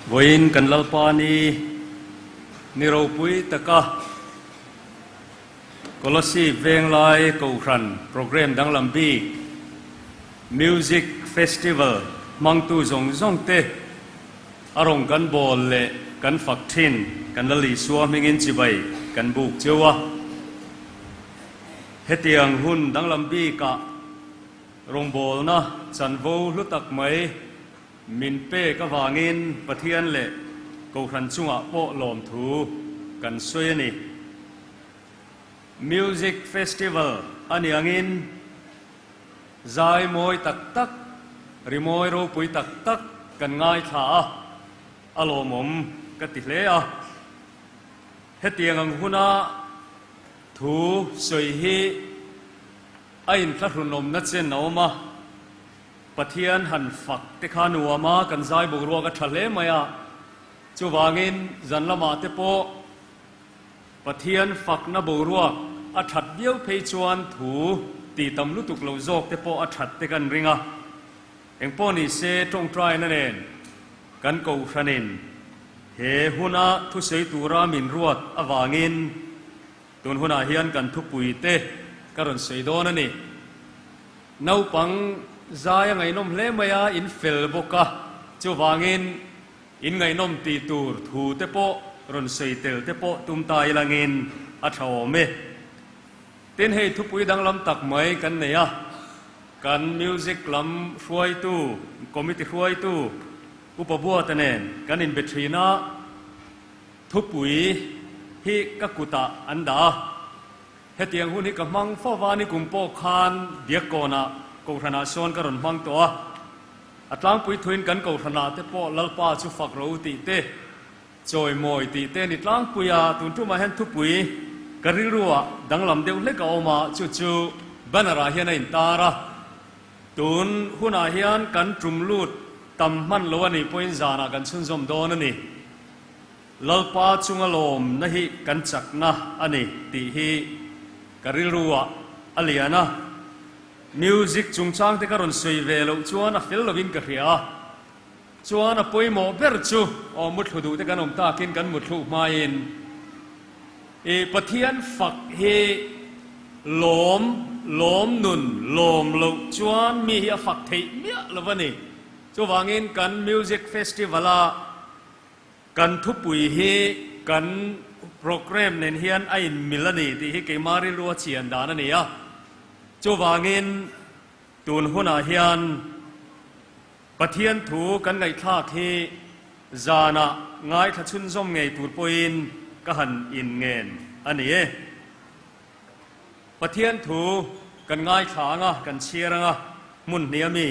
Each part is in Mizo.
Vawiin kan Lalpa ni ni ropui taka Kolasib Venglai Kohhran Programme danglam bik Music Festival hmangtu zawng zawng te a rawn kan bawl leh kan fak thin kan Lal Isua hmingin chibai kan buk cheu a. Hetiang hun danglam bikah rawngbawlna chanvo hlu tak mai Min pek avangin Pathian leh Kohhran chungah pawh lawmthu kan sawi a ni. Music Festival a ni angin zai mawi tak tak, rimawi ropui tak tak kan ngaithla a, a lawmawm ka ti hle a. Hetiang ang huna thu sawi hi a inthlahrunawmna chen a awm a. Pathian han fak te kha nuam a, kan zai boruak a tha hle mai a, chuvangin zan lamah te pawh Pathian fakna boruak a that viau phei chuan thu tih tam lutuk lo zawk te pawh a that te kan ring a, engpawh ni se tawngtaina nen kan kohhranin he huna thusawi tura min ruat avangin tun hunah hian kan thupui te ka rawn sawi dawn a ni. Naupang zai a ngaihnawm hle mai a, in fel bawk a, chuvangin in ngaihnawm tih tur thu te pawh rawn sawi tel te pawh tum ta ilangin a tha awm e. Tin hei thupui danglam tak mai kan nei a, kan music lam hruaitu, committee hruaitu Upa Buata nen kan inbe thin a, thupui hi ka kutah an dah a. Hetiang hun hi ka hmang fo va, nikum pawh khan Biakkawnah Kohhranah sawn ka rawn hmang tawh a. A tlangpui thuin kan Kohhranah te pawh Lalpa chu fak ro tih te, chawimawi tih te ni tlangpui a, tun tumah hian thupui ka rilruah danglam deuh hlek a awm a, chu chu banner ah hian a intar a. Tun hunah hian kan tum lut tam hman lo a nih pawhin zanah kan chhunzawm dawn a ni. Lalpa chunga lawmna hi kan chakna a ni tih hi ka rilruah a lian a, music chungchangte ka rawn sawi ve loh chuan a fel lovin ka hria a, chuan a pawimawh ber chu aw muthlu duhte kan awm takin kan muthlu hmain i Pathian fak hi lawm lawm nun lawm loh chuan mi hi a fak theih miah lo a ni. Chuvangin kan music festival-a Kan thupui hi kan programme nen hian a inmil a ni tih hi keimah rilru a chian dan a ni a. Chuvangin tun hunah hian Pathian thu kan ngaihthlak hi zanah ngaithla chhunzawm ngei tur pawhin ka han inngen a ni e. Pathian thu kan ngaithla ang a, kan chhiar ang a, hmun hnih a mi.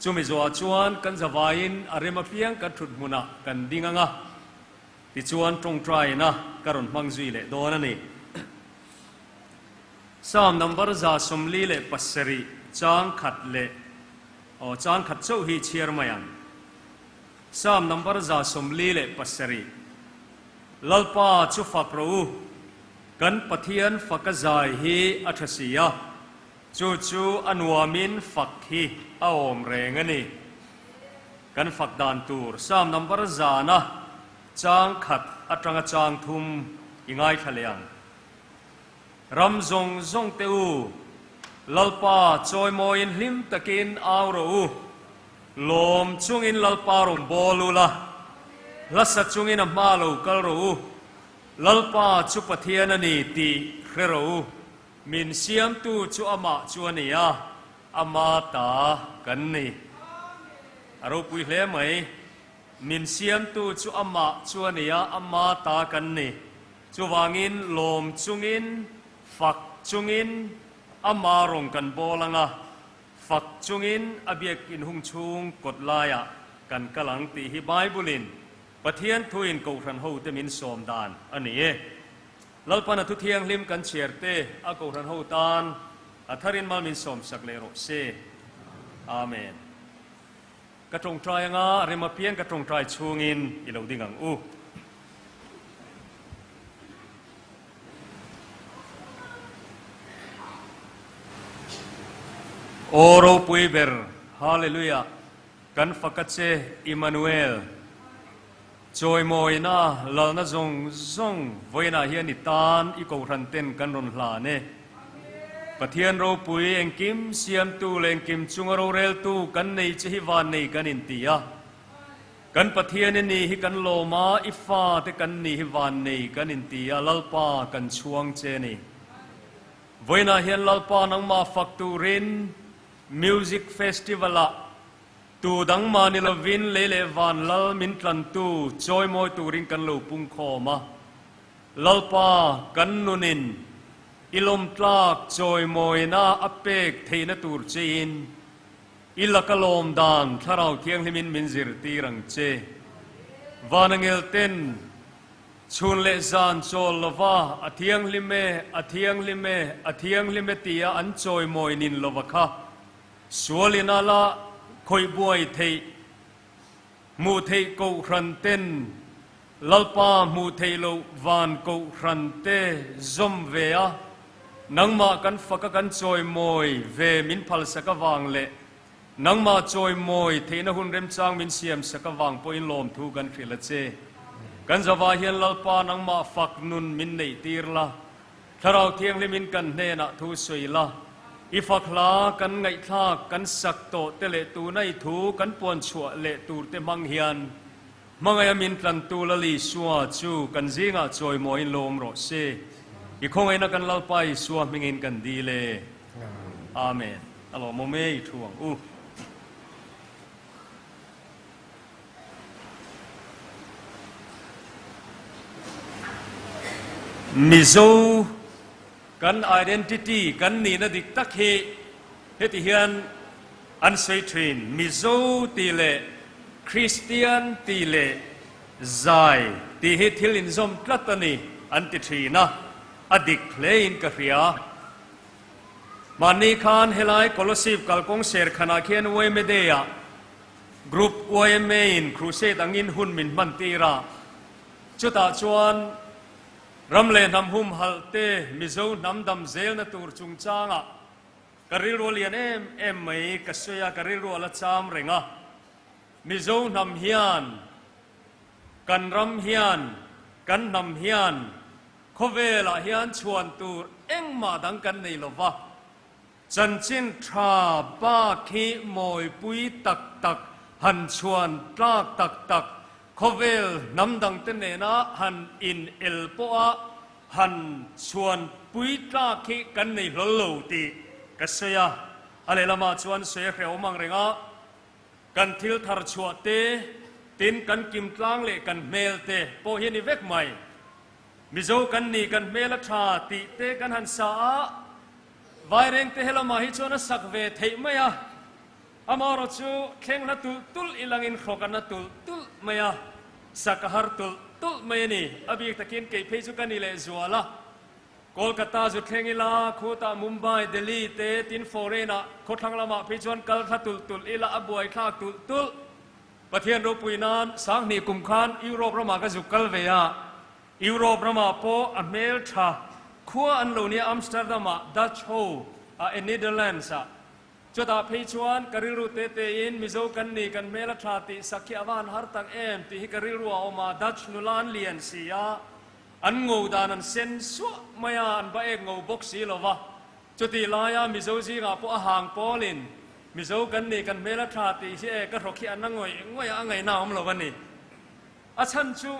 Chumi zawhah chuan kan zavaiin a rem apiang kan thut hmunah kan ding ang a, tichuan tawngtaina ka rawn hmang zui leh dawn a ni. Psalm number 47 chang khat leh aw chang khat chauh hi chhiar mai ang. Psalm number 47 Lalpa chu fak rawh u, kan Pathian faka zai hi a tha si a, Chu chu a nuamin fak hi a awm reng a ni. Kan fak dan tur Psalm number zana chang khat atanga chang thum i ngaithla leh ang. Ram zawng zawng te u, Lalpa chawimawiin hlim takin au rawh u, lawm chungin Lalpa rawn bawl u la, hlasa chungin a hma lo kal rawh u, Lalpa chu Pathian a ni tih hre rawh u. Min siamtu chu amah chu a ni a, ama ta kan ni. A ropui hle mai. Min siamtu chu amah chu a ni a, ama ta kan ni. Chuvangin lawm chungin, fak chungin ama rawn kan bawl ang a, fak chungin a biakin hung chhung kawt laiah kan kal ang tih hi Bible-in Pathian thuin Kohhran hote min sawm dan a ni e. Lalpan a thu thianghlim kan chhiar te a Kohhran ho tan a tharin mal min sawmsak leh rawh se. Amen. Ka tawngtai anga rem apiang ka tawngtai chhungin i lo ding ang u. Aw ropui ber, Hallelujah, kan fak a che Immanuel. Chawimawina lalna zawng zawng vawiinah hian i tan i kohhran ten kan rawn hlan e. Pathian ropui engkim siamtu leh engkim chunga roreltu kan nei che hi vannei kan inti a. Kan Pathian i ni hi kan lawm a, i fate kan ni hi vannei kan inti a, Lalpa kan chhuang che a ni. Vawiinah hian Lalpa nangmah fak turin Music Festival-ah Tu dang mah ni lovin lei leh van lal min tlantu chawimawi turin kan lo pung khawm a. Lalpa kan nunin i lawmtlak chawimawina a pek theihna tur chein i laka lawm dan Thlarau Thianghlimin min zirtir ang che. Vanangel ten chhun leh zan chawl lova a thianghlim e, a thianghlim e, a thianghlim e tia an chawimawi nin lova kha Sual ina la khawih buai theih, hmuh theih kohhran ten Lalpa hmuh theih loh van kohhran te zawm ve a, nangmah kan faka kan chawimawi ve min phalsak avang leh nangmah chawimawi theihna hun remchang min siamsak avang pawhin lawmthu kan hrilh a che. Kan zavah hian Lalpa nangmah fak nun min neih tir la, Thlarau Thianghlimin kan hnenah thu sawi la, i fak hla kan ngaihthlak kan sak tawh te leh tuna i thu kan puan chhuah leh tur te hmang hian hmangaih a min tlantu Lal Isua chu kan zingah chawimawiin lawm rawh se. I khawngaihna kan Lalpa Isua hmingin kan dil e. Amen. A lawmawm e i thu ang u. Mizo kan identity, kan nihna dik tak hi heti hian an sawi thin, Mizo tih leh Kristian tih leh zai tih hi thil inzawm tlat a ni an ti thin a, a dik hlein ka hria. Mahni khan helai Kolosip kalkawng serkhanah khian yma Day-ah Group yma in Crusade angin hun min hman tir a, chutah chuan ram leh hnam humhalh te Mizo hnam dam zelna tur chungchangah ka rilru a lian em em mai ka sawi a, ka rilru a la cham reng a. Mizo hnam hian, kan ram hian, kan hnam hian khawvelah hian chhuan tur engmah dang kan nei lo va. Chanchin tha bak hi mawipui tak tak, han chhuan tlak tak tak, khawvel hnam dangte nena han in el pawha han chhuan pui tlak hi kan nei hlawl lo tih ka sawi a. A lehlamah chuan sawi a hrehawm ang reng a, kan thil thar chhuah te, tin kan kim tlang leh kan hmel te pawh hi a ni vek mai. Mizo kan ni kan hmel a tha tih te kan han sa a, Vairengte helamah hi chuan a sak ve theih mai a, amaherawh chu thleng hla tulh tulh i langin hrawk a na tulh tulh mai a, sak a har tulh tulh mai a ni. A bik takin kei phei chu ka ni leh zual a, Kolkata zu thleng ila, khutah Mumbai, Delhi te tin foreign-ah khawthlang lamah phei chuan kal thla tulh tulh ila a buaithlak tulh tulh. Pathian ropui nan Sanghnih kum khan Europe ramah ka zuk kal ve a, Europe ramah pawh a hmel tha khua an lo nia Amsterdam ah Dutch ho ah e Netherlands ah. Chutah phei chuan ka rilru te te in Mizo kan ni kan hmel a tha tih sak hi a va han har tak em tih hi ka rilru a awm a, Dutch nula an lian si a, an ngo dan an sen suah mai a, an va ek ngo bawk si lo va. Chutih laia Mizo zingah pawh a hang pawlin Mizo kan ni kan hmel a tha tih hi e ka hrawk hi an a ngawih ngawih a, a ngaihna a awm lo a ni. A chhan chu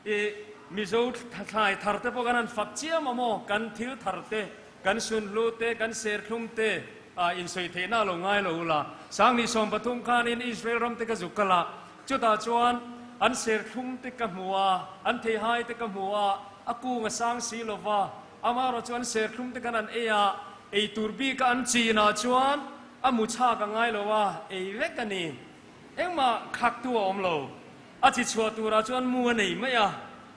I Mizo thlai thar te pawh kan han fak chiam a maw? Kan thil thar te, kan sunhlu te, kan serthlum te ah insawi theihna a lo ngai lo ula. Sangni 13 khanin Israel ram te ka zuk kal a, chutah chuan an serthlum te ka hmu a, an theihai te ka hmu a, a kung a sang si lo va, amaherawh chu an serthlum te kan han ei a, ei tur bika an chinah chuan a mu chhak a ngai lo a, ei vek a ni. Engmah khaktu a awm lo. A chi chhuah turah chuan mu a nei mai a,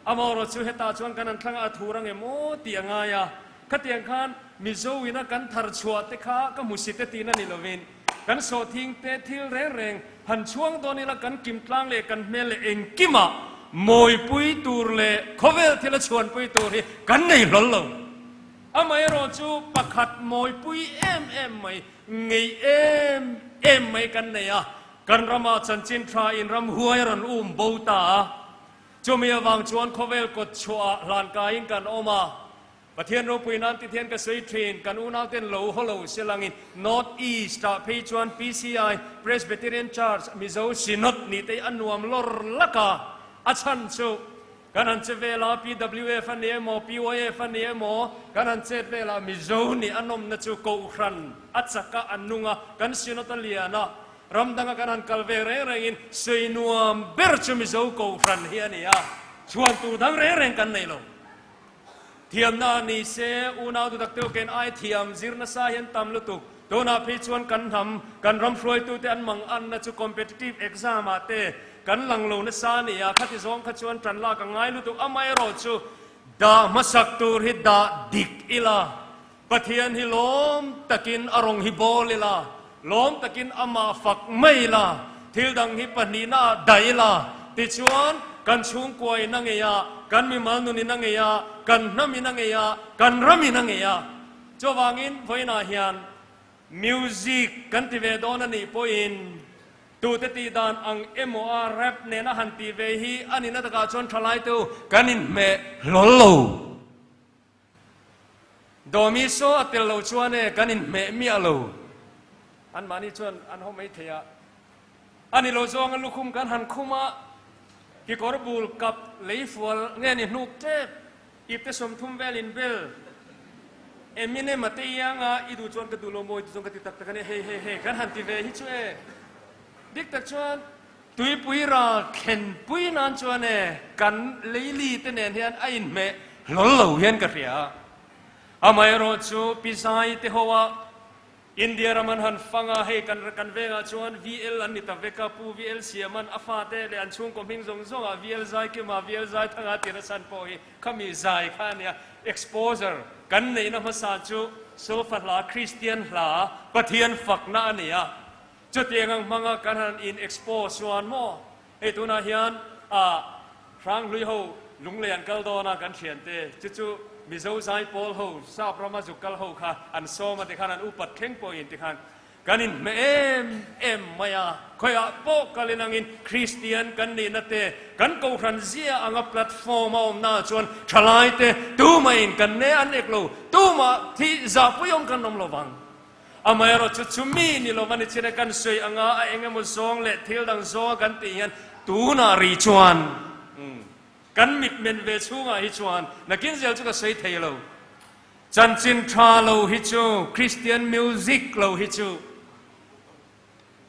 amaherawh chu hetah chuan kan an thlangah a thur ang em aw tih a ngai a. Khatiang khan Mizo ina kan thar chhuah te kha ka hmu si te tihna ni lovin kan sawhthing te thil reng reng han chhuang dawn ila kan kim tlang leh kan hmel leh engkimah mawipui tur leh khawvel thila chhuanpui tur hi kan nei hlawl lo. Amaherawh chu pakhat mawipui em em mai, ngei em em mai kan nei a. Kan ramah chanchin tha in ramhuai a rawn um bo ta a. Chumi avang chuan khawvel kawt chhuahah hlan kaiin kan awm a, Pathian ropui nan ti thian ka sawi thin, kan unauten lo haw lo se langin North East ah phei chuan PCI, Presbyterian Church, Mizo Synod nih te hi a nuam lawr lak a, a chhan chu kan han che vel a, PWF a ni emaw, PYF a ni emaw, kan han chet vel a, Mizo nih a nawmna chu Kohhran a chak a, a nung a, kan Synod a lian a, ram danga kan han kal ve reng rengin sawi nuam ber chu Mizo Kohhran hi a ni a, chhuan tur dang reng reng kan nei lo. Thiamna ni se, unau dudak deuh ken ai thiam zir nasa hian tam lutuk. Tunah phei chuan kan hnam, kan ram hruaitute an mang anna chu competitive exam ah te kan lang lo nasa a ni a, khati zawng kha chuan tan lak a ngai lutuk. Amaherawhchu dah hmasak tur hi dah dik ila, Pathian hi lawm takin a rawng hi bawl ila, lawm takin amah fak mai ila, thil dang hi pahnihna ah dah ila, tichuan kan chhungkua in a ngei a, kan mimal nun in a ngei a, kan hnam in a ngei a, kan ram in a ngei a. Chuvangin vawiinah hian music kan ti ve dawn a nih pawhin tute tih dan ang emaw a rap nena han tih ve hi a nihna takah chuan thalai te u kan inhmeh hlawl lo. Dawmi saw a tel lo chuan e kan inhmeh miah lo. Anmahni chuan an haw mai thei a. A ni lo zawng a lukhum kan han khum a, kekawr bul kap lei fual nge ni hnuk tep, ipte 30 vel in bel. Eminem a te iang a, i duh chuan ka duh lo maw, i duh chuan ka ti tak tak a nia, hei hei hei kan han ti ve hi chu e. Dik tak chuan Tuipui ral thlenpui nan chuan e kan leili te nen hian a inhmeh hlawl lo hian ka hria a. Amaherawh chu Pi Zai te ho a India ram an han fang a, hei kan kan vengah chuan VL an ni ta vek a, Pu VL Siaman a fate leh an chhungkaw hming zawng zawngah VL Zai Kima, VL Zai Thanga tih na chhan pawh hi khami zai kha a nia. Exposure kan neihna hmasa chu Solfa hla, Kristian hla, Pathian fakna a ni a. Chutiang ang hmanga kan han in expose chuan maw hei tunah hian ah Hranghlui ho lunglei an kal dawn a kan thiante chu chu Mizo zai pawl ho sap rama zuk kal ho kha an sawm a tikhan an upat thleng pawhin tikhan kan in hmeh em em mai a khawiah pawh kal in angin Kristian kan nihna te kan kohhran zia anga platform a awmna ah chuan thalai te tumah in kan ne an ek lo tumah thi zahpui awm kan awm lovang. Amaherawh chu chumi ni lova ni chin a kan sawi anga a eng emaw zawng leh thil dang zawnga kan tih hian tunah ri chuan kan mit men ve chhungah hi chuan nakin zel chu ka sawi thei lo. Chanchin tha lo hi chu Christian music lo hi chu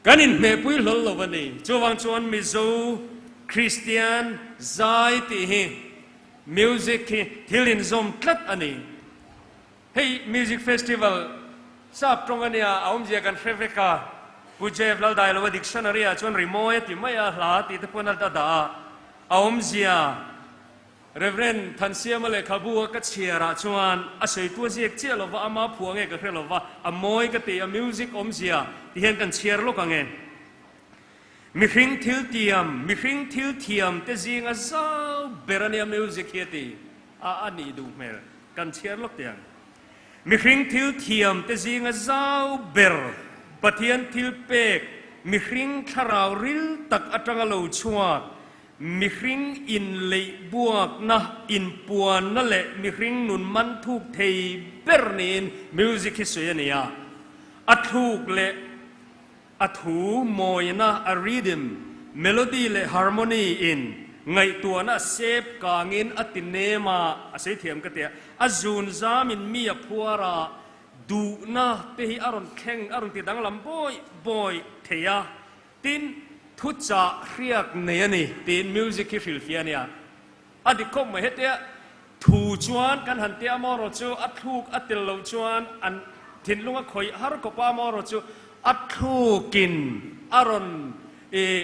kan inhmehpui hlawl lo a ni. Chuvang chuan Mizo Christian zai tih hi music hi thil inzawm tlat a ni. Hei Music Festival sap tawng a nia, a awmzia kan hre vek a. Pu Jeff Laldailova dictionary ah chuan rimawi a ti mai a, hla tih te pawn a dah a. A awmzia Rev. Thansiama lehkhabu a ka chhiar ah chuan a sawitu a ziak chiah lova, ama phuah nge ka hre lova, a mawi ka ti a, music awmzia ti hian kan chhiar lawk ang e. Mihring thil tiam, mihring thil thiam te zinga zau ber a nia music hi a ti a, a nih duh hmel. Kan chhiar lawk teh ang. Mihring thil thiam te zinga zau ber Pathian thil pek, mihring thlarau ril tak atanga lo chhuak, mihring inleih buakna, inpuanna leh mihring nun man thuk thei ber niin music hi sawi a ni a. A thluk leh A thu mawina, a rhythm, melody leh harmony in ngaihtuahna a sep kangin a ti nem a, a sei thiam ka ti a, a zun zamin mi a phuar a, duhna te hi a rawn thleng, a rawn ti danglam bawi bawi thei a, tin, thuchah hriak nei a ni tiin music hi hrilhfiah a nia. A dik khawp mai hetia thu chuan kan han tia maw rawh chu a thluk a tel loh chuan an thinlung a khawih har khawp a maw rawh chu a thlukin a rawn ih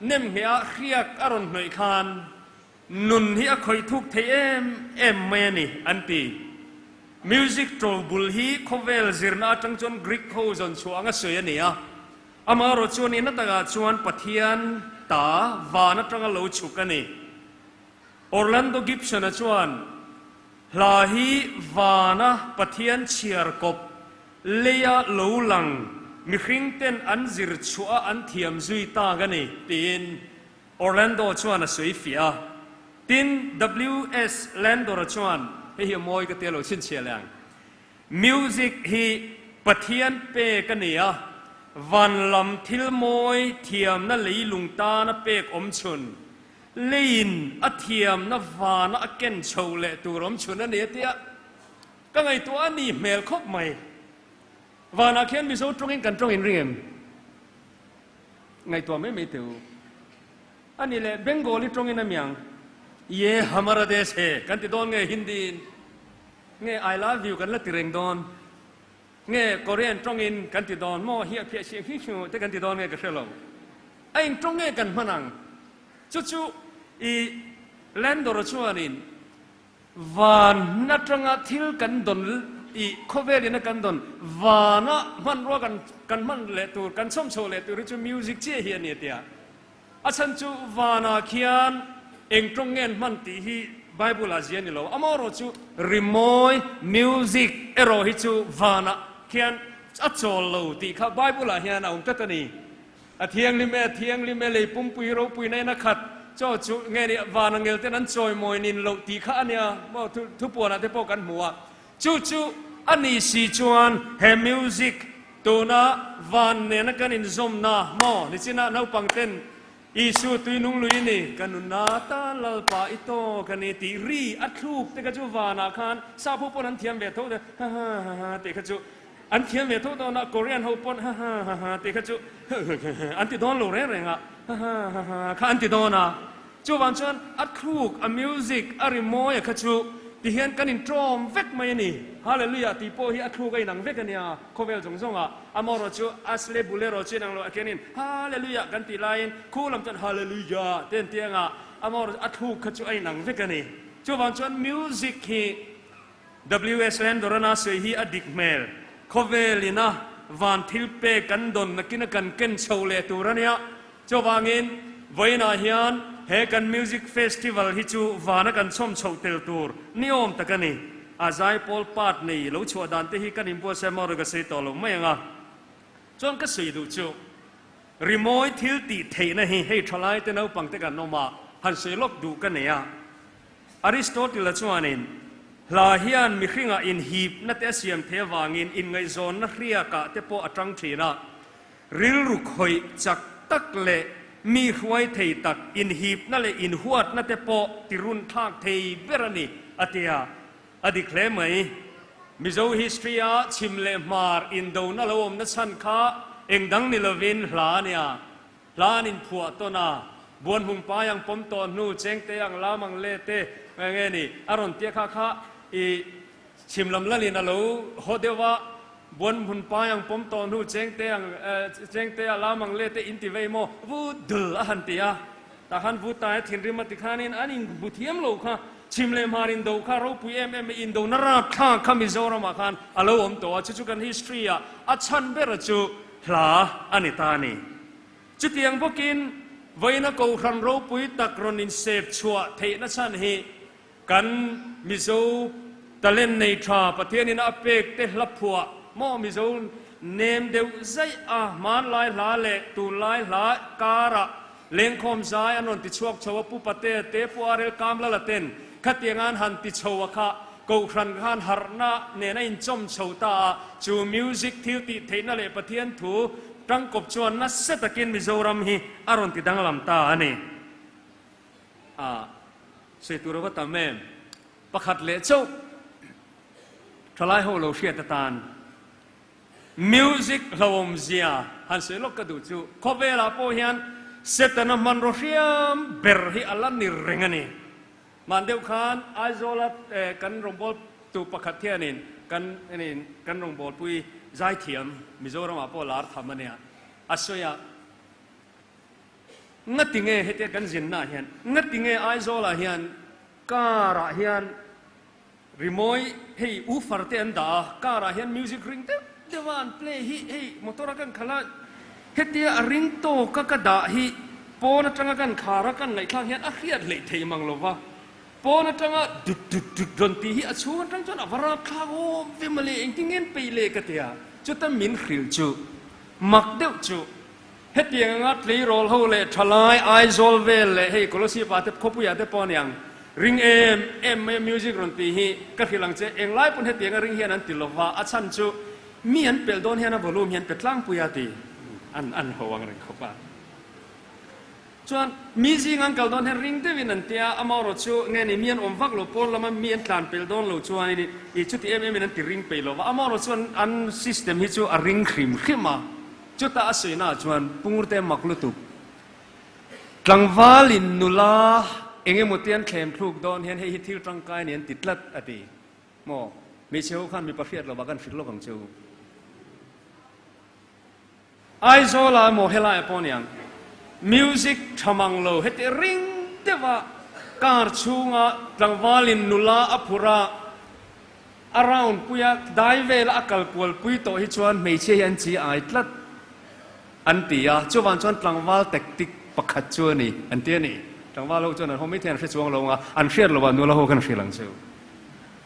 nem ngheh a hriak a rawn hnawih khan nun hi a khawih thuk thei em em mai a ni an ti. Music ṭobul hi khawvel zirna aṭang chuan Greek ho zawn chhuah anga sawi a ni a. Amaherawh chuan ina takah chuan Pathian ta van atanga lo chhuk a ni. Orlando Gibson-a chuan, Hla hi vana Pathian chhiar kawp leia lo lang mihringten an zir chhuah a an thiam zui tak a ni, tiin. Orlando chuan a sawi fiah a. Tin, WS Landor-a chuan, Hei hi a mawi ka tia lo chhinchhiah leh ang. Music hi Pathian pek a ni a, van lam thil mawi thiamna leilung tana pek awm chhun, leiin a thiamna vana a ken chho leh tur awm chhun a ni a tia ka ngaihtuah a ni hmel khawp mai. Vanah khian Mizo tawngin kan tawng inring em? Ngaihtuah mai mai teh u. A ni leh Bengali tawngin a miang, Ye hamara desh he kan ti dawn nge Hindi-in? Nge I love you kan la ti reng dawn? Nge Korean tawngin kan ti dawn maw? Hiah phiah siah hri hriu te kan ti dawn nge ka hre lo. A eng tawng nge kan hman ang? Chu chu i Landor-a chuanin van atanga thil kan dawn i khawvelin a kan dawn vana hmanrua kan kan hman leh tur kan chhawm chho leh tur hi chu music chiah hi a ni a tia. A chhan chu vanah khian eng tawng nge an hman tih hi Bible ah zia a ni lo. Amaherawh chu rimawi, music, erawh hi chu vanah khian a chawl lo tih kha Bible ah hian a awm tlat a ni. A thianghlim e, a thianghlim e, lei pumpui ropui na in a khat chaw chu nge ni vana ngel ten an chawimawi nin loh tih kha a nia maw thupuanah te pawh kan hmu a. Chu chu a ni si chuan he music tuna van nena kan inzawmna maw nichinah naupang ten Isu tui nung lui ni ka nunna tan Lalpa i tawk a ni tih ri a thluk te kha chu vanah khan sap ho pawn an thiam ve tho te ha ha ha ha tih kha chu an thiam ve tho dawn a, Korean ho pawn ha ha ha ha tih kha chu an ti dawn lo reng reng a, ha ha ha ha kha an ti dawn a. Chuvang chuan a thluk, a music, a rimawi a kha chu ti hian kan inṭawm vek mai a ni. Hallelujah tih pawh hi a thluk a inang vek a nia, khawvel zawng zawngah. Amaherawh chu Asle Bolero chu inang lo a kenin Hallelujah kan tih laiin khu lam chuan Hallelujah te an ti anga, amaherawh chu a thluk kha chu a inang vek a ni. Chuvang chuan music hi WS Landorana sawi hi a dik hmel. Khawvel ina van thil pek kan dawn nakin a kan ken chho leh tur a nia. Chuvangin, vawiinah hian he kan Music Festival hi chu vana kan chhawm chhoh tel tur niawm tak a ni. A zaipawl part nei lo chhuah dan te hi kan inbuatsaih maw ka sawi tawh lo mai ang a. Chuan ka sawi duh chu, rimawi thil tih theihna hi hei thalai te naupang te kan awm a, han sawi lawk duh ka nei a. Aristotle-a chuanin, Hla hian mihringah inhipna te a siam thei avangin inngaihzawnna hriakah te pawh a tang thin a. Rilru khawih chak tak leh mi hruai thei tak inhipna leh inhuatna te pawh tirun thlak thei ber a ni, a ti a. A dik hle mai. Mizo history-a chhim leh hmar indona lo awmna chhan kha eng dang ni lovin hla a nia. Hla an inphuah tawn a, buan hmung pai ang pawm tawh hnu, chengte ang lam ang le te nge ni a rawn tia kha kha i chhim lam lalin a lo haw deuh a, buan hmun pai ang pawm tawh hnu, chengte ang chengte a lam ang le te in ti vei maw vu dul a han ti a, tah khan vu tai a thinrim a ti khanin an inhmu thiam lo kha chhim leh hmar indo kha ropui em em indo na rapthlak kha Mizoramah khan a lo awm tawh a, chu chu kan history ah a chhan ber chu Hla a ni ta a ni. Chutiang bawkin vawiina Kohhran ropui tak rawn insep chhuah theihna chhan hi kan Mizo talent nei tha Pathianin a pek te hla phuah maw Mizo nem deuh zaih a hmanlai hla leh tunlai hla karah lengkhawm zai an rawn ti chhuak chho a Pu Patea te Pu Arel Kamlala ten khatiang an han ti chho a kha Kohhran khan harhna nen a inchawm chho ta a, chu music thil tih theihna leh Pathian thu tangkawp chuan nasa takin Mizoram hi a rawn ti danglam ta a ni. A sawi tur a va tam em? Pakhat leh chauh thalai ho lo hriat atan music hlauhawm zia han sawi lawk ka duh chu khawvelah pawh hian Setana hmanraw hriam ber hi a la ni reng a ni. Hman deuh khan Aizawla kan rawngbâwl tu pakhat hianin kan kan rawngbâwlpui zaithiam Mizoramah pawh lar tham a nia, a sawi a, Ngati nge hetia kan zinnaah hian, ngati nge Aizawlah hian car-ah hian rimawi hei woofer te an dah a, car-ah hian music ring deuh deuh a an play hi hei motor-a kan khalh a, hetia a ring tawka ka dah hi pawn atanga kan khar a kan ngaihthlak hian a hriat hleih theih mang lo va, pawn atanga dut dut dut rawn tih hi a chhung atang chuan a va rapthlak awm ve mawle engtin nge an peih leh ka ti a, chuta min hrilh chu mak deuh chu. Hetiang anga tleirawl ho leh thalai Aizawl vel leh hei Kolosip ah te khawpui ah te pawh aniang ring em em mai a music rawn tih hi ka hrilh ang che. Englai pawn hetiang a ring hian an ti lova, a chhan chu mi an pelh dawn hian a volume hi an pe tlangpui a ti an an ho ang reng khawp a. Chuan mi zing an kal dawn hian ring deuhin an tia, amaherawh chu nge ni mi an awm vak lo, pawn lama mi an tlan pel dawn lo chuanin i chuti em emin an ti ring peih lova, amaherawh chuan an system hi chu a ring hrim hrim a, chutah a sawi naah chuan Pungurte mak lutuk tlangvalin nula eng emaw te an thlem thluk dawn hian hei hi thil tangkai ni an ti tlat a ti maw, hmeichhe ho khan mipa hriat lovah kan hrilh lawk ang che u. Aizawla emaw helaiah pawh aniang music tha mang lo heti ring deuha car chhunga tlangvalin nula a phur a, a round puia dai vela a kal kual pui tawh hi chuan hmeichhia hi an chi ai tlat an ti a, chuvang chuan tlangval tactic pakhat chu a ni an ti a ni. Tlangval ho chuan an haw maithei an hre chuang lo ang a, an hriat lovah nula ho khan hrilh ang chu.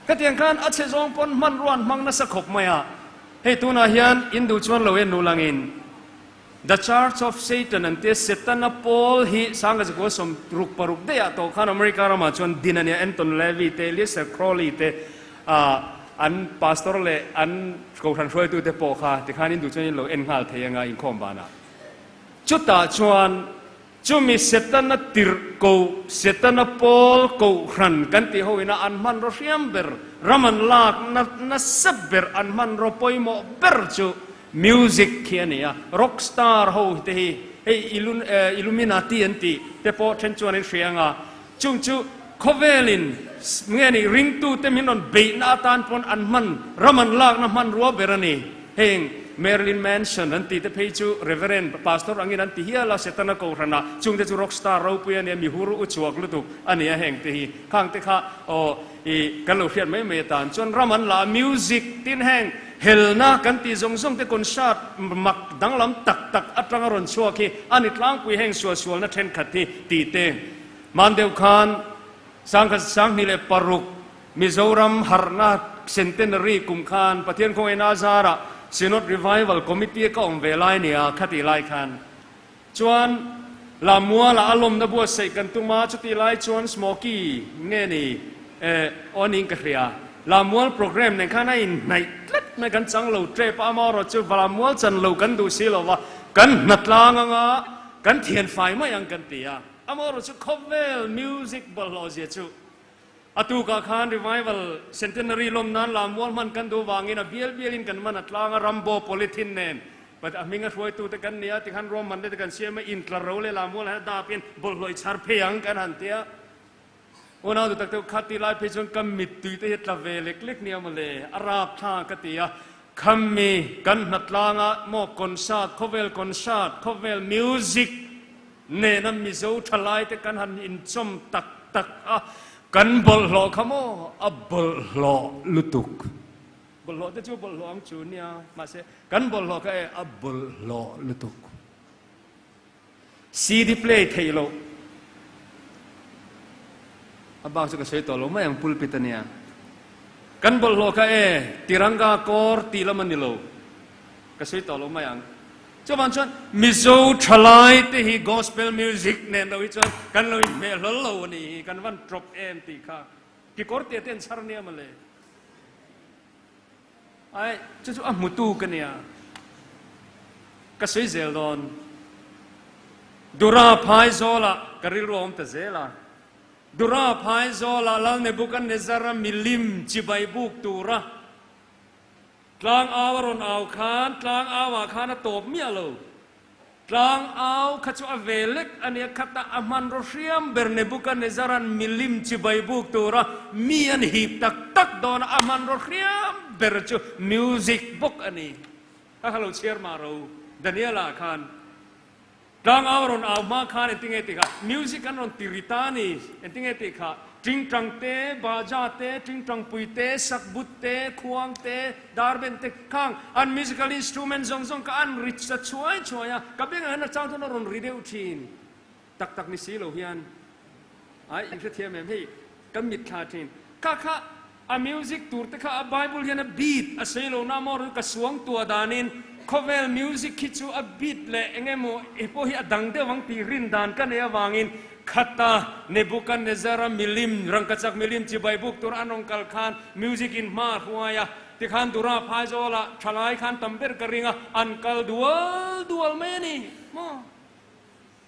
Hetiang khan a chhe zawng pawn hmanrua an hmang nasa khawp mai a. Hei tunah hian in duh chuan lo en nulangin The Church of Satan an tia Setana pawl hi Sangkazakua 66 daih ah tawh khan America ramah chuan din a nia Anton LaVey te Lester Crowley te an pastor leh an kohhran hruaitu te pawh kha tikhan in duh chuan in lo en nghal thei anga inkhawm vanah chutah chuan Chumi Setana tirh ko, Setana pawl kohhran kan tih ho ina an hmanraw hriam ber, ram an lak na nasa ber, an hmanraw pawimawh ber chu music khi a ni a. Rock star ho te hi hei Illuminati an tih te pawh then chuan an hria anga, chung chu khawvelin nge ni ringtute min rawn beihna atan pawn an hman, ram an lakna hmanrua ber a ni. Heng Marilyn Manson an tih te phei chu Reverend, Pastor angin an ti hial a, Setana kohhranah chungte chu rock star ropui a nia, mihur u chhuak lutuk a nia heng te hi. Khang te kha aw i kan lo hriat mai mai atan chuan ram an la a, music tin heng helna kan tih zawng zawng te concert mak danglam tak tak atanga rawn chhuak hi a ni tlangpui heng sualsualna thenkhat hi tih te. Hman deuh khan Sangkhat 2006 Mizoram harhna Centenary kum khan Pathian khawngaihna a zarah Synod Revival Committee ka awm ve lai nia khatih lai khan chuan Lamuala a lawmna buatsaih kan tum a, chutih lai chuan Smoky nge ni eh aw niin ka hria. Lamual program nen khan a inhnaih tlat mai kan chang lo tep a, amaherawh chu Lamual chan lo kan duh si lo va, kan hnatlang anga kan thianfai mai ang kan ti a, amaherawh chu khawvel music bawlhhlawh zia chu A tukah khan Revival Centenary lawm nan Lamual hman kan duh vangin a bial bialin kan man a tlang a, Rambo polythene nen but a hminga hruaitute kan ni a, tikhan ruahman te kan siam a, intlar ro leh Lamual hian a dapin bawlhhlawh i chhar phei ang kan han ti a. Unau duh tak deuh kha ti lai phei chuan ka mittui te hi a tla ve lek lek nia mawle, a rap thla ka ti a, Khammi kan hnatlanga maw concert, khawvel concert, khawvel music, Nena Mizo thalaite kan han inchawm tak tak a, kan bawlhhlawh kha maw a bawlhhlawh lutuk. Bawlhhlawh te chu bawlhhlawh ang chu nia, mahse kan bawlhhlawh kha e a bawlhhlawh lutuk. CD play theih loh a bak chu ka sawi tawh lo mai ang pulpit a nia. Kan bawlhhlawh kha e Tiranga kawr tih lam a ni lo, ka sawi tawh lo mai ang. Chuvang chuan Mizo thalai te hi gospel music nen lo hi chuan kan lo inhmeh hlawl lo a ni hi, kan van trawp em tih kha kekawr te te an chhar nia mawle. Ai, chu chu a hmutu ka nia, ka sawi zel dawn. Dura Phaizawlah ka rilru a awm ta zel a, Dura Phaizawlah Lal Nebuchadnezzar-a milim chibai buk tura Tlang au a rawn au khan tlang au ah khan a tawp miah lo. Tlang au kha chu a ve lek a nia, khatah a hmanraw hriam ber Nebuchadnezzar-a'n milim chibai buk tura mi an hip tak tak dawn a, a hmanraw hriam ber chu music bawk a ni. A kha lo chhiar mah ro Daniel-ah khan Tlang au a rawn au hma khan engtinge tih kha music an rawn ti ri ta a ni. Engtinge tih kha tingtang te, baja te, tingtang pui te, sakbut te, khuang te, darben te khang an musical instrument zawng zawng kha an ri ta chhuai chhuai a, ka bengah hian a chang chuan a rawn ri deuh thin. Tak tak ni si lo hian ai inhrethiam em hei kan mitthla thin. Kha kha a music tur te kha a Bible hian a beat a sawi lo na maw ka suang tua danin. Khawvel music hi chu a beat leh eng emaw i pawh hi a dang deuh ang tih rin dan ka nei avangin khata Nebuchadnezzar-a milim, rangkachak milim chibai buk tur an rawn kal khan music in hma a hruai a, tikhan Dura phaizawlah thalai khan tam ber ka ring a, an kal dual dual mai a ni maw?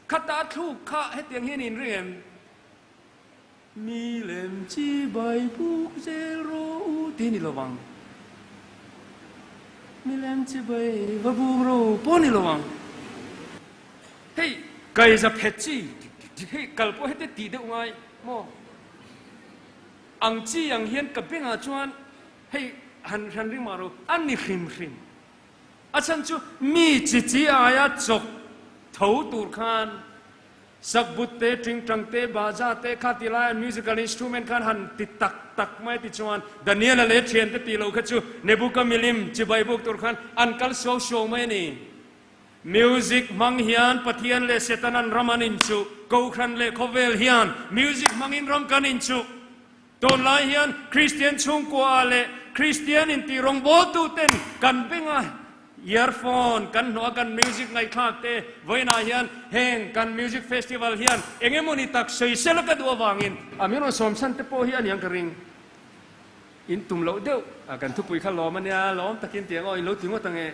Khata a thluk kha hetiang hian in ring em? Milem chibai buk zel rawh u tih ni lovang. Milem chibai va buk rawh u pawh ni lovang. Hei kaiza phet chi hei kal pawh heti tih deuh ngai maw? Ang chi ang hian ka bengah chuan hei han han ring mah rawh a ni hrim hrim. A chhan chu mi chi chi aia chawk tho tur khan Sakbut te, tingtang te, baja te kha ti laia musical instrument khan han ti tak tak mai ti chuan Daniela leh thiante tih loh kha chu Nebuka milim chibai buk tur khan an kal suau suau mai a ni. Music hmang hian Pathian leh Setanan ram an inchuh, Kohhran leh khawvel hian music hmangin ram kan inchuh. Tunlai hian Kristian chhungkua ah leh Kristian intih rawngbawltuten kan benga earphone kan hnawh a kan music ngaihthlak te vawiinah hian heng kan music festival hian eng emawni tak sawisel a ka duh avangin a min rawn sawmchhan te pawh hi a niang ka ring. In tum loh deuh a kan thupui kha lawm a nia lawm takin tiang aw in lo ti ngawt ang e.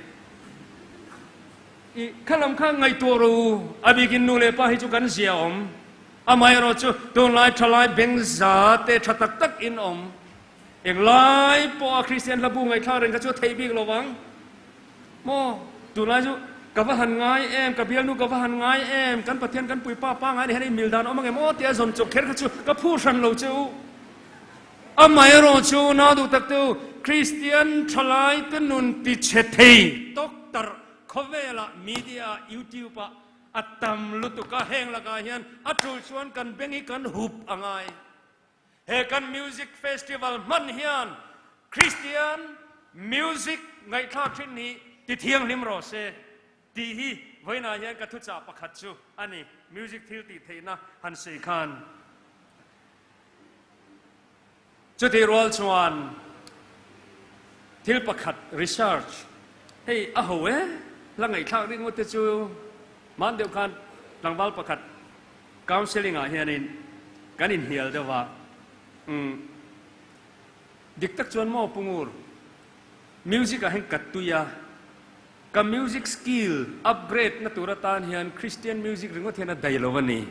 I kha lam kha ngaihtuah rawh u a bikin nu leh pa hi chu kan zia awm. Amaherawh chu tunlai thalai beng za te tha tak tak in awm. Englai pawh a Kristian hlabu ngaihthlak reng kha chu a theih bik lo vang. Maw? Tunlai chu ka va han ngai em, ka bialnu ka va han ngai em, kan Pathian kan puipa pa ngai ni hian i mil dan awm ang em aw tia zawn chawk kher kha chu ka phu hran lo che u. Amaherawh chu nau duh tak te u, Kristian thalai te nun ti chhe thei tawk tarh khawvelah media ah youtube ah A tam lutuk a, heng lakah hian a tul chuan kan beng hi kan hup a ngai. He kan music festival hman hian Kristian music ngaihthlak thin hi ti thianghlim rawh se tih hi vawiinah hian ka thuchah pakhat chu a ni, music thil tih theihna han sawi khan. Chutih rual chuan thil pakhat research hei a ho e, hla ngaihthlak ringawt te chu hman deuh khan tlangval pakhat counselling ah hianin kan inhnial deuh a, umm dik tak chuan maw Pungur music ah hian ka tui a, ka music skill upgrade na tur atan hian Christian music ringawt hian a dai lo a ni.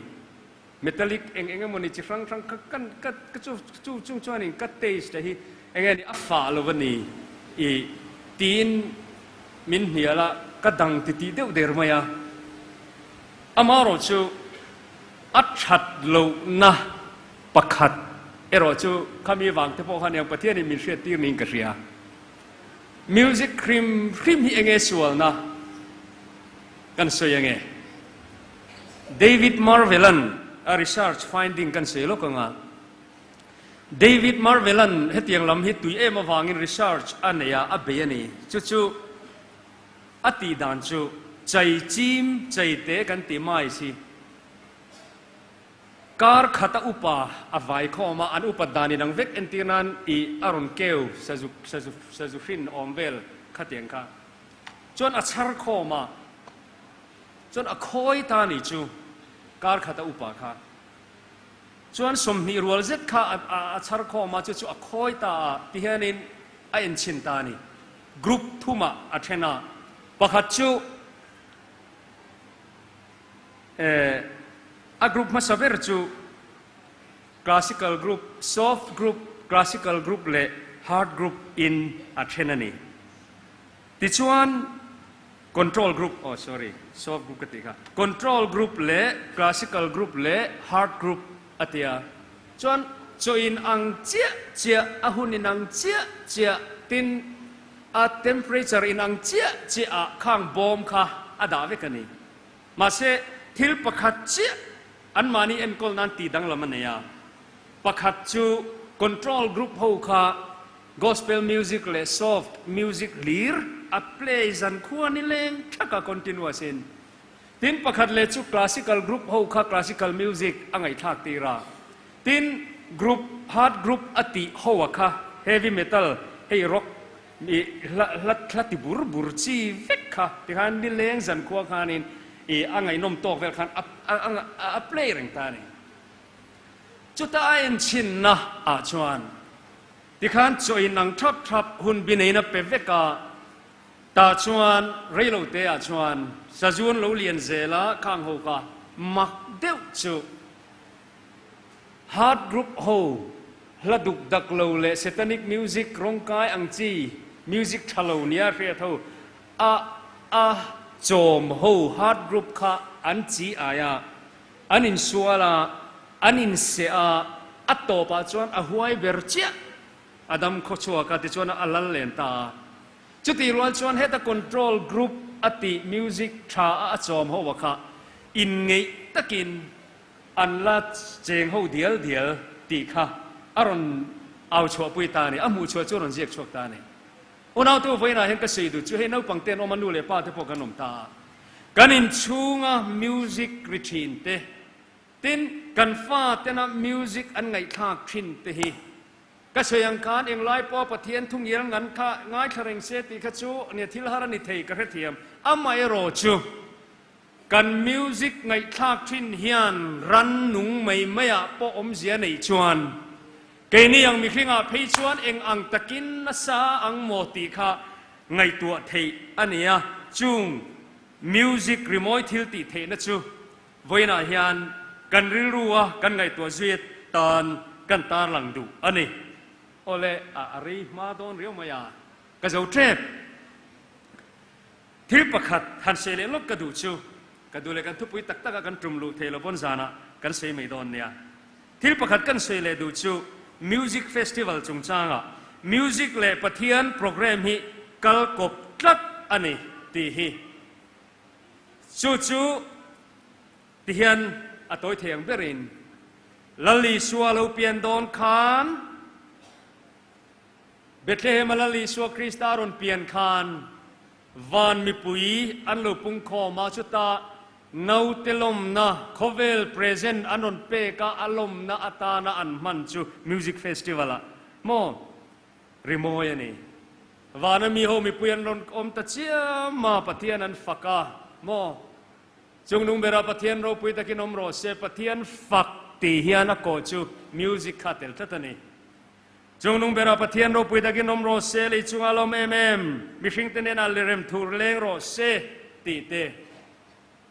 Metallic eng eng emawni chi hrang hrang kha kan ka ka chu chu chung chuanin ka taste hi eng nge ni a fah lo a ni i tiin min hnial a, ka dang ti tih deuh der mai a. Amaherawh chu a that lohna pakhat erawh chu khami vang te pawh khan eng Pathianin min hriat tir niin ka hria. Music hrim hrim hi eng nge sualna kan sawi ange? David Marvel-a'n a research finding kan sawi lawk ang a. David Marvel-a'n hetiang lam hi tui em avangin research a nei a, a bei a ni. Chu chu a tih dan chu chai chim chai te kan tih mai si. Kar khata upa a vai khawm a, an upat dan inang vek entir nan i a rawn keu sazu sazu sazu hrin awm vel khatiang kha chuan a chhar khawm a. Chuan a khawi ta ni chu kar khat a upa kha chuan 20 rual zet kha a chhar khawm a, chu chu a khawi ta a ti hianin a enchhin ta a ni. Group thumah a then a, pakhat chu eh a group hmasa ber chu classical group, soft group, classical group leh hard group in a then a ni. Tichuan Control group, oh sorry, soft group ka tih kha, control group leh classical group leh hard group a ti a, chuan chaw in ang chiah chiah, a hun in ang chiah chiah, tin a temperature in ang chiah chiah ah khang bawm kha a dah vek a ni. Mahse thil pakhat chiah anmahni enkawl nan tih danglam a nei a, pakhat chu control group ho kha Gospel music leh soft music hlir a play zan khua ni leng thak a continuous in. Tin pakhat leh chu classical group ho kha classical music a ngaihthlak tir a. Tin group hard group a tih ho a kha heavy metal hei rock mi hla hla hla ti bur bur chi vek. kha tikhan nileng zankhua khanin ih a ngaihnawm tawk vel khan a a play reng ta a ni. Chuta a enchhinna ah chuan tikhan chaw in ang thap thap hun bi neiin a pe vek a, tah chuan reilo te ah chuan sazu an lo lian zel a, khang ho kha mak deuh chu Hard group ho hla duk dak lo leh satanic music rawngkai ang chi music tha lo nia hriat ho a a chawm ho hard group kha an chi ai a, An insual a, an inseh a, a tawpah chuan a huai ber chiah a dam khaw chhuak a, tichuan a lal len ta a. Chutih rual chuan heta control group a tih music tha a a chawm ho a kha inngeih takin an la cheng ho dial dial tih kha a rawn au chhuahpui ta a ni, a hmuh chhuah chu a rawn ziak chhuak ta a ni. Unautu vawiinah hian ka sawi duh chu hei naupang te an awm a, nu leh pa te pawh kan awm ta a. Kan inchhunga music ri thin te, tin kan fa tena music an ngaihthlak thin te hi ka sawi ang khan englai pawha Pathian thu ngial ngan kha ngaithla reng se tih kha chu nia thil har a ni thei ka hrethiam. Amaherawh chu kan music ngaihthlak thin hian ran nung mai maiah pawh awmzia neih chuan keini ang mihringah phei chuan eng ang takin nasa ang maw tih kha Ngaihtuah theih a ni a, chung music rimawi thil tih theihna chu vawiinah hian kan rilrua kan ngaihtuah zui atan kan tarlang duh a ni. Awle, a rei hma dawn riau mai a, ka zo tep. Thil pakhat han sawi leh lawk ka duh chu, ka duh leh kan thupui tak taka kan tum luh thei lo pawn zanah kan sawi mai dawn nia. Thil pakhat kan sawi leh duh chu Music Festival chungchangah Music leh Pathian programme hi kal kawp tlat a ni tih hi. Chu chu tihian a tawi thei ang berin Lal Isua lo pian dawn khan Bethlehem-a Lal Isua Krista a rawn pian khan Van mipui an lo pungkhawm a, chuta naute lawmna khawvel present an rawn pek a, a lawmna atana an hman chu Music Festival ah maw rimawi a ni. Vana mi ho mipui an rawn awm ta chiam a, Pathian an fak a maw? Chungnung bera Pathian ropui takin awm rawh se, Pathian fak tih hian a kawh chu music kha a tel tlat a ni. Chungnung berah Pathian ropui takin awm rawh se, lei chungah lawm em em, mihringte hnenah lirem thur leng rawh se, tih te.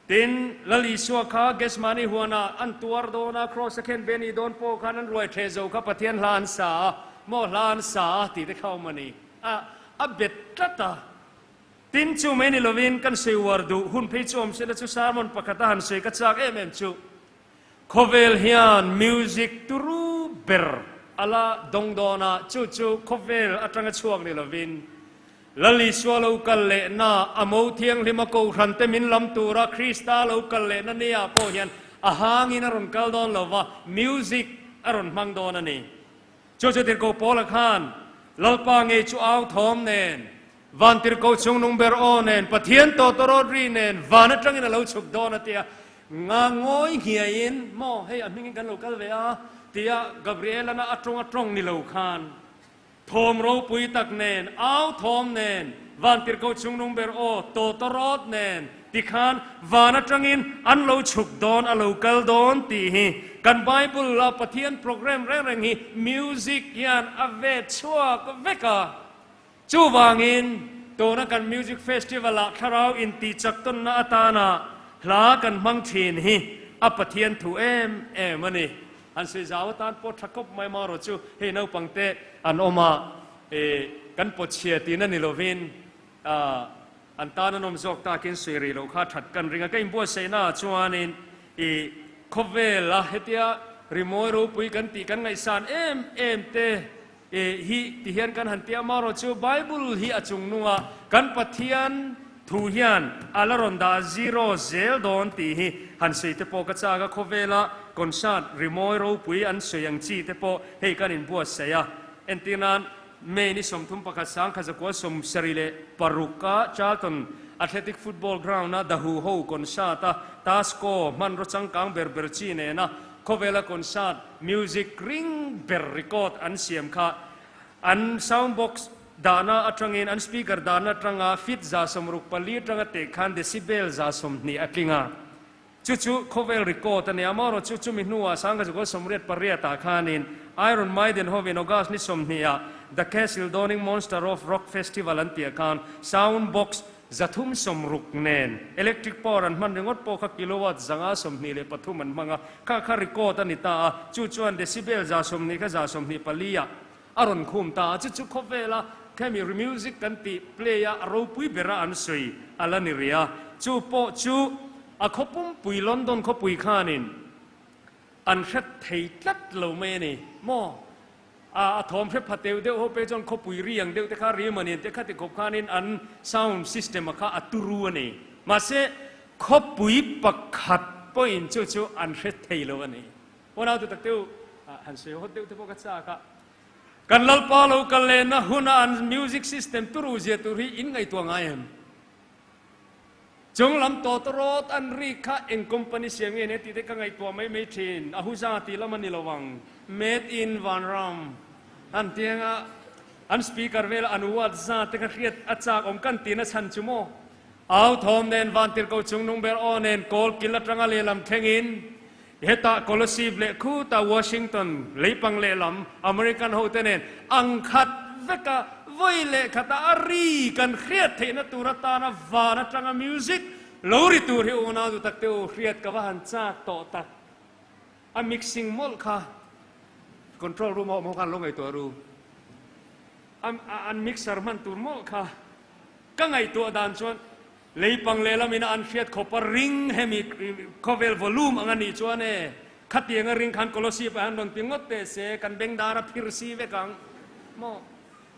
Tin, Lal Isua kha Gethsemane huanah an tuar dawn a, kraws a khen ve ni dawn pawh khan an ruai ṭheh zo kha Pathian hla an sa a, maw hla an sa a tih te kha awm a ni. A, a bet tlat a. Tin, chu mai ni lovin kan sawi uar duh hun phei chu awm sela chu sermon pakhata han sawi ka chak em em chu. Khawvel hian music turu ber a la dawng dawn a, chu chu khawvel atanga chhuak ni lovin Lal Isua lo kal lehna, a mo thianghlima kohhran te min lam tura Krista lo kal lehna nia pawh hian a hangin a rawn kal dawn lo va, music a rawn hmang dawn a ni. Chu chu Tirhkoh Paula khan Lalpa ngei chu au thawm nen, Van Tirhkoh chungnung ber aw nen, Pathian tawtawrawt ri nen van atangin a lo chhuk dawn a ti a. Nga ngawi nghiaiin, Maw, hei a hmingin kan lo kal ve a, tia Gabriel-ana a tawng a tawng ni lo khan, thawm ropui tak nen, au thawm nen, van tirhkoh chungnung ber aw, tawtawrawt nen, tikhan van atangin an lo chhuk dawn, a lo kal dawn tih hi kan Bible-a Pathian program reng reng hi music hian a vet chhuak vek a. Chuvangin, tuna kan Music Festival-ah thlarau intihchak tawnna atana hla kan hmang thin hi a Pathian thu em em a ni. Han sawi zau atan pawh tha khawp mai marawh chu hei naupangte an awm a, eh, kan pawtchhia tihna ni lovin, ah, an tan an awm zawk takin sawi rih loh kha that kan ring a. Ka inbuatsaihnaah chuanin ih khawvela hetia rimawi ropui kan tih kan ngaihsan em em te, E hi ti hian kan han tia marawh chu Bible hi a chung nunga kan Pathian thu hian a la rawn dah zero zel dawn tih hi han sawi te pawh ka chak a, khawvela concert rimawi ropui an sawi ang chi te pawh hei kan inbuatsaih a. Entir nan May ni 31 1976 a Charlton Athletic Football Ground a Dahu ho concert a Tasco hmanraw changkang ber ber chi nena khawvela concert Music ring ber record an siam kha an sound box dahna atangin an speaker dahna atanga feet 64 atanga teh khan decibel 120 a tling a. Chu chu khawvel record a ni. Amaherawhchu chumi hnuah 1988 ah khanin Iron Maiden hovin August ni 20 ah The Castle Dawning Monster of Rock Festival an tih ah khan sound box 360 nen electric power an hman ringawt pawh kha kilowatt 523 an hmang a, kha kha record a ni ta a, chu chuan decibel 120 kha 124 ah a rawn khum ta a, chu chu khawvela khemi music kan tih play a a ropui bera an sawi a la ni rih a, chu pawh chu a khawpumpui London khawpui khanin an hre thei tlat lo mai a ni maw? A a thawm hre pha teu deuh ho pei chuan khawpui ri ang deuh te kha ri manin te khati khawp khanin an sound system a kha a turu a ni. Mahse khawpui pakhat pawhin chu chu an hre thei lo a ni. Unau tu tak teu han sawi hawt deuh te pawh ka chak a. Kan Lalpa lo kal lehna huna an music system turu zia tur hi in ngaihtuah ngai em? Chung lam tawtawrawt an rik kha eng company siam nge nia tih te ka ngaihtuah mai mai thin. Ahuja tih lam a ni lo ang. Made in Vanram an ti anga an speaker vela an watt za te kha hriat a chak awm kan tihna chhan chu maw? Au thawm nen Vantirhko chungnung ber aw nen kawl kil atanga lehlam thlengin hetah Kolasib leh khutah Washington leipang lehlam American hote nen ang khat veka vawi leh khata a ri kan hriat theihna tur atana van atanga music lo ri tur hi unau duh tak te u hriat ka va han chak tawh tak. A mixing mawlh kha control room a awm ho khan lo ngaihtuah ru. An mixer hman tur mawlh kha ka ngaihtuah dan chuan Leipang lehlamin a an hriat khawp a ring hemi khawvel volume ang a nih chuan e, khatiang a ring khan Kolosip ah hian rawn ti ngawt teh se, kan bengdar a phir si vek ang maw?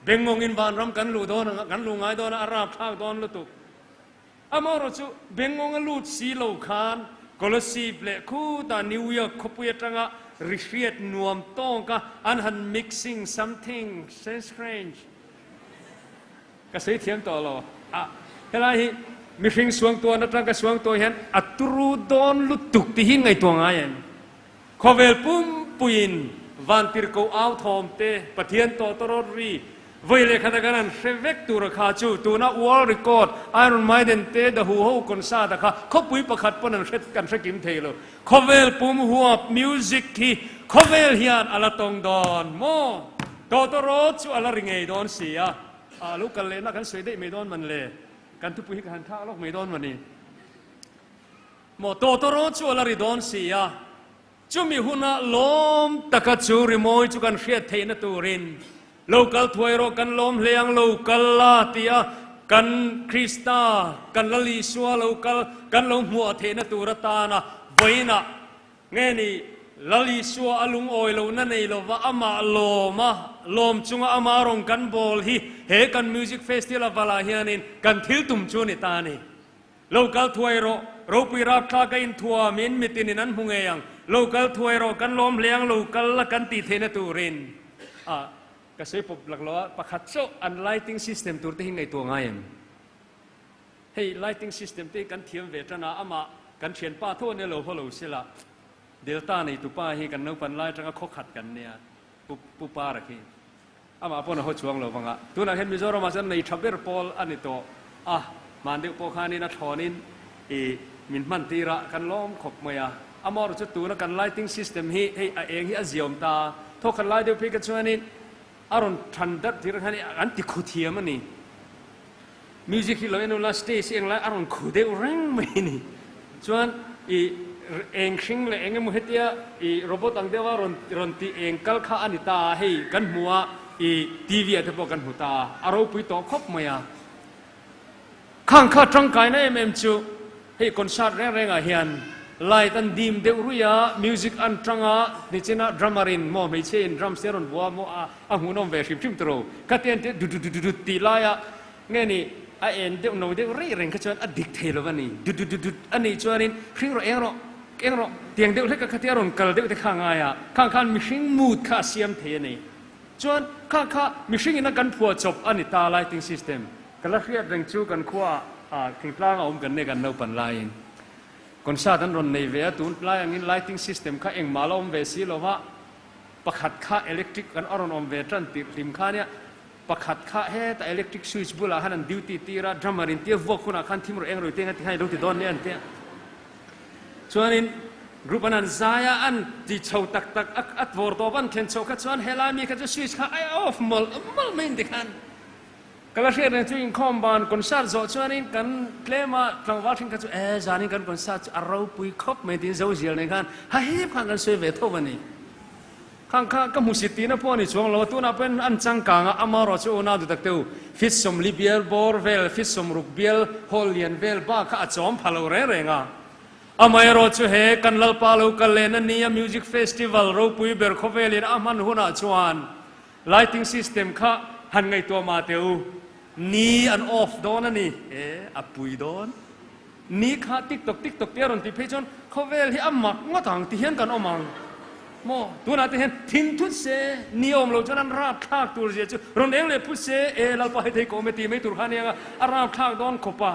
Bengngawngin vanram kan luh dawn ang, kan luh ngai dawn a, a rapthlak dawn lutuk. Amaherawh chu bengngawng a lut si lo khan Kolosip leh khutah New York khawpui atanga ri hriat nuam tawk a an han mixing something strange. Ka sawi thiam tawh lo. A, helai hi mihring suangtuahna atang ka suangtuah hian a turu dawn lutuk tih hi ngaihtuah ngai em? Khawvel pumpuiin vantirhkoh au thawm te, Pathian tawtawrawt ri, vawi leh khata kan han hre vek tura kha chu tuna world record Iron Maiden te The Who ho concert a kha khawpui pakhat pawn an hre kan hre kim thei lo. Khawvel pum huap music hi khawvel hian a la tawng dawn maw? Tawtawrawt chu a la ri ngei dawn si a. A lo kal lehna kan sawi daih mai dawn man le, kan thupui hi ka han thlak lawk mai dawn mani. Maw tawtawraw chu a la ri dawn si a, chumi huna lawm taka chu rimawi chu kan hriat theihna turin lo kal thuai rawh kan lawm hle ang lo kal la tia kan Krista kan Lal Isua lo kal kan lo hmuah theihna tur atana vawiinah Nge ni, Lal Isua a lungawi lohna nei lova amah lawm a, lawm chunga ama rawn kan bawl hi he kan Music Festival avalah hianin kan thil tum chu a ni ta a ni. Lo kal thuai rawh, ropui rapthlak a inthuamin mitinin an hmu ngei ang. Lo kal thuai rawh, kan lawm hle ang, lo kal la kan tih theihna turin. A, ka sawi pawp lak lo a, pakhat chauh an lighting system tur te hi ngaihtuah ngai em? Hei lighting system te hi kan thiam ve tan a, amah kan thianpa tho ania lo haw lo sela, Delta nei tupa hi kan naupan lai atanga khaw khat kan nia, Pu Pu Para khi. Amah pawn a haw chuang lo vang a, tunah hian Mizoramah chuan nei tha ber pawl a ni tawh a, hman deuh pawh khanin a thlawnin i min hman tir a, kan lawm khawp mai a. Amaherawhchu chu tuna kan lighting system hi hei a eng hi a ziawm ta, thaw khat lai deuh phei kha chuanin a rawn than darh tir khan an ti khu thiam a ni. Music hi lo en ula stage hi englai a rawn khu deuh reng mai a ni. Chuan i eng hring leh eng emaw hetia i robot ang deuha rawn rawn tih eng kal kha a ni ta a, hei kan hmu a i TV ah te pawh kan hmu ta a, a ropui tawh khawp mai a. Khang kha tangkaina em em chu hei concert reng rengah hian light an dim deuh ruih a, music an tang a, nichina drummer in maw hmeichhia in drums te a rawn vua maw a, a hmuhnawm ve hrim hrim tawh lo. Khatiang te du du du du du tih laia nge ni a en deuh no deuh rei reng kha chuan a dik thei lo a ni. Du du du du a nih chuanin hring rawh eng rawh eng rawh tiang deuh hlek a khatia rawn kal deuh te kha a ngai a, khang khan mihring mood kha a siam thei a ni. Chuan kha kha mihring ina kan phuah chawp a ni ta lighting system. Ka la hriat reng chu kan khua ah thingtlang a awm kan nei kan naupan laiin concert an rawn nei ve a, tun lai angin lighting system kha engmah la awm ve si lo va, pakhat kha electric kan a rawn awm ve tan tirh hlim kha nia. Pakhat kha hetah electric switch bulah khan an duty tir a, drummer in tia vuak hunah khan thim rawh eng rawih te eng a ti khan i lo ti dawn nia an ti a. Chuanin group an han zai a, an ti chho tak tak a, a vawr tawp an thlen chhoh kha chuan helai mi kha chu switch kha a off mawlh mawlh mai in ti khan ka la hriat reng chu inkhawm ban concert zawh chuanin kan tlema tlangval then kha chu e zanin kan concert chu a ropui khawp mai tiin Zozial nen khan hahip khan kan sawi ve tho a ni. Khang kha ka hmusit tihna pawh a ni chuang lo a, tunah pawhin an changkang a, amarawh chu unau duh tak te u, fit 40 bial bawr vel, fit 60 bial hall lian vel bak kha a chawm pha lo reng reng a. Amaherawh chu he kan Lalpa lo kal lehna nia Music Festival ropui ber khawvelin a hman hunah chuan lighting system kha han ngaihtuah mah teh u, ni an off dawn a ni, e a pui dawn. Ni kha tik tok tik tok te a rawn tih phei chuan khawvel hi a mak ngawt ang ti hian kan awm ang maw? Tunah te hian thin thut se ni a awm loh chuan an rap thlak tur zia chu rawn eng leh phut se e Lalpa hei thei ka awm e tih mai tur kha ania nga a rap thlak dawn khawp a.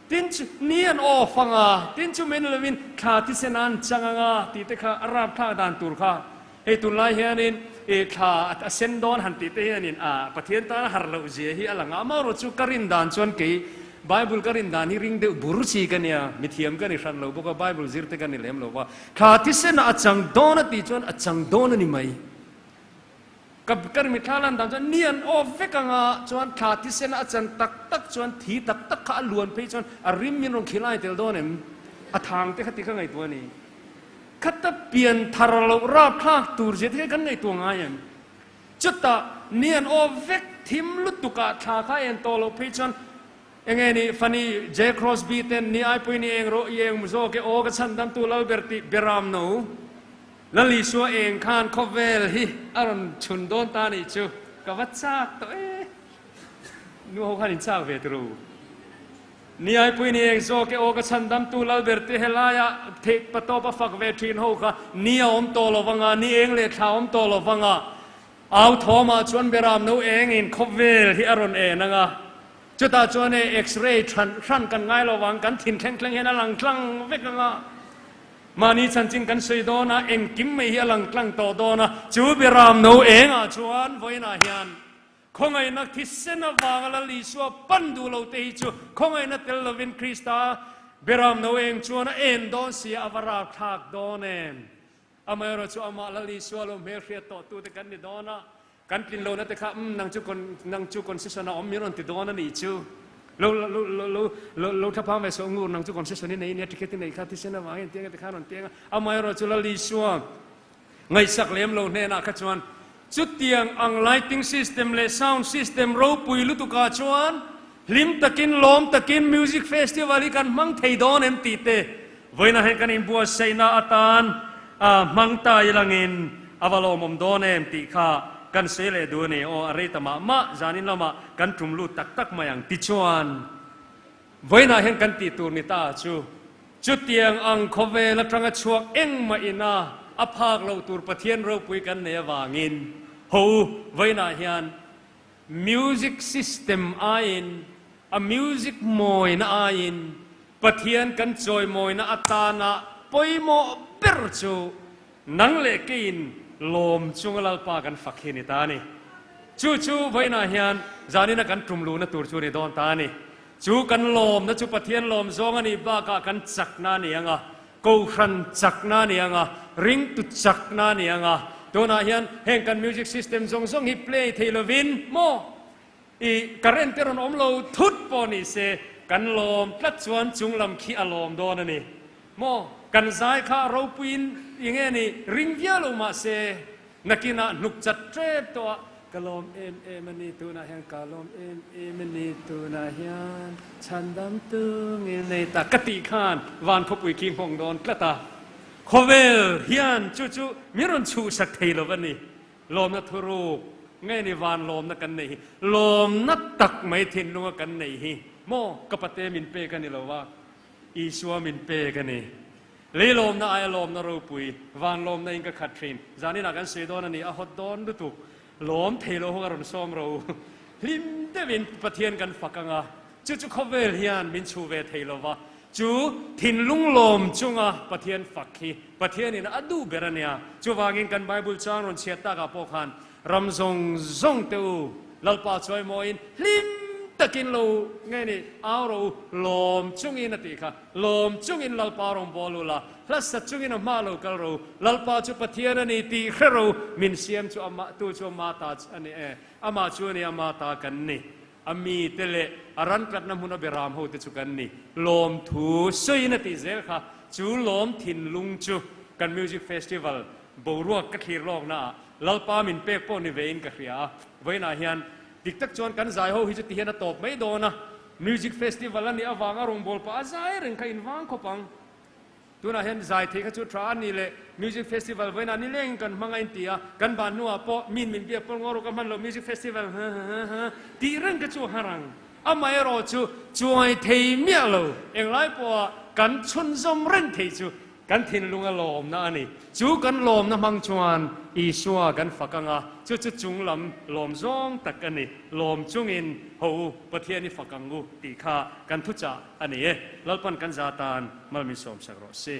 Tin chu ni an off ang a, tin chu mai ni lovin thla thisen a an chang ang a tih te kha a rap thlak dan tur kha hei tunlai hianin i thla a sen dawn han tih te hianin a Pathian tana har loh zia hi a lang a, amaherawh chu ka rin dan chuan kei Bible ka rin dan hi ring deuh bur chi ka nia, mithiam ka ni hran lo bawk a, Bible zir te ka ni lem lo va, thla thisen ah a chang dawn a tih chuan a chang dawn a ni mai. Ka ka ri mitthla lan dan chuan ni an off vek ang a, chuan thla thisen ah a chan tak tak chuan thi tak tak kha a luan phei chuan a rim min rawn khilai tel dawn em? A thang te kha ti ka ngaihtuah a ni. Khata pian thar loh rapthlak tur zia te kha kan ngaihtuah ngai em? Chutah ni an aw vek thim lutuk ah thla kha en tawh loh phei chuan enge ni Fanny J Crosby ten ni aipui ni eng rawh i eng zawk e aw ka chhan dam tu Lalber tih Beram no Lal Isua eng khan khawvel hi a rawn chhun dawn ta nih chu ka va chak tawh e nu ho khan in chak ve turu. Ni aipui ni eng zawk e aw ka chhandamtu Lalberte helaia theih patawp a fak ve thin ho kha ni a awm tawh lo vanga, ni eng leh thla a awm tawh lo vanga, au thawmah chuan Beram no engin khawvel hi a rawn en anga, chutah chuan e X-ray hran hran kan ngai lo vang, kan thin thleng thleng hian a lang tlang vek anga, mahni chanchin kan sawi dawn a, engkim mai hi a lang tlang tawh dawn a, chu Beram no engah chuan vawiinah hian Khawngaihna thisen avanga Lal Isua pan duh lo te hi chu khawngaihna tel lovin Krista Beram no eng chuan a en dawn si a, a va ralthlak dawn em? Amaherawh chu amah Lal Isua lo hmelhriat tawh tute kan ni dawn a, kan tlin lohna te kha umm nang chu nang chu concession a awm min rawn ti dawn a nih chu. Lo lo lo lo lo lo thlaphang ve sawh ngur nang chu concession i nei nia ticket i nei kha thisen avangin tiang te kha rawn tiang a, amaherawh chu Lal Isua Ngaihsak lem lo hnenah kha chuan chutiang ang lighting system leh sound system ropui lutukah chuan hlim takin lawm takin music festival hi kan hmang thei dawn em tih te vawiinah hian kan inbuatsaihna atan hmang ta ilangin a va lawmawm dawn em tih kha kan sawi leh duh a ni. Aw a rei ta mah mah zanin lamah kan tum lut tak tak mai ang tichuan Vawiinah hian kan tih tur ni ta chu, chutiang ang khawvel atanga chhuak engmah ina a phak loh tur Pathian ropui kan nei avangin ho u, vawiinah hian music system aiin, a music mawina aiin Pathian kan chawimawina atana pawimawh ber chu Nang leh keiin lawm chunga Lalpa kan fak hi a ni ta a ni. Chu chu vawiinah hian zanina kan tum luhna tur chu a ni dawn ta a ni. Chu kan lawmna chu Pathian lawm zawng a nih bakah kan chakna a ni ang a, Kohhran chakna a ni ang a, ringtu chakna a ni ang a. Tunah hian heng kan music system zawng zawng hi play thei lovin maw i current te rawn awm lo thut pawh ni se kan lawm tlat chuan chunglam khi a lawm dawn a ni. Maw, kan zai kha ropuiin i nge ni ring viau lo mahse nakinah hnuk chat tep tawh a, ka lawm em em a ni tunah hian ka lawm em em a ni tunah hian chhandam tungin nei ta ka tih khan van khawpui khi nghawng dawn tlat a, khawvel hian chu chu min rawn chhuhsak thei lo a ni, lawmna thuruk nge ni van lawmna kan neih hi, lawmna tak mai thinlunga kan neih hi maw ka pate min pek a ni lo a. Isua min pek a ni. Lei lawmna aia lawmna ropui, van lawmna in ka khat thin. Zaninah kan sawi dawn a ni, a hawt dawn lutuk. Lawm thei lo ho ka rawn sawm ro u. Hlim deuhin Pathian kan fak ang a, chu chu khawvel hian min chhuh ve thei lo va. Chu thinlung lawm chunga Pathian fak hi Pathianin a duh ber a nia. Chuvangin kan Bible chang rawn chhiat takah pawh khan ram zawng zawng te u. Lalpa chawimawiin hlim takin lo nge ni au rawh u, lawm chungin a tih kha. Lawm chungin Lalpa rawngbâwl u la, hla sa chungin a hma lo kal rawh u. Lalpa chu Pathian a ni tih hre rawh u, min siam chu amah tu chu ama ta a ni e, amah chu a ni ama ta kan ni. A mite leh a ran tlatna hmuna beram hote chu kan ni. Lawmthu sawiin a tih zel kha, chu lawm thinlung chu kan Music Festival boruak ka thlir lawknaah Lalpa min pek pawh ni vein ka hria a. Vawiinah hian dik tak chuan kan zai ho hi chu tihian a tawp mai dawn a, Music Festival a nih avanga rawngbâwl pah a zai reng kha invang khawp ang. Tunah hian zai theih kha chu tha a ni leh Music Festival vawiinah ni lengin kan hmang a inti a, kan ban hnuah pawh min min biak pawl ngaw rawh ka hman lo Music Festival ha ha ha ha tih reng kha chu a har ang. Amaherawh chu chuai thei miah lo englai pawha kan chhunzawm reng thei chu kan thinlung a lawmna a ni. Chu kan lawmna hmang chuan Isua kan fak ang a, chu chu chunglam lawm zawng tak a ni. Lawm chungin ho u, Pathian i fak ang u tih kha kan thuchah a ni e. Lalpan kan za tan mal min sawmsak rawh si.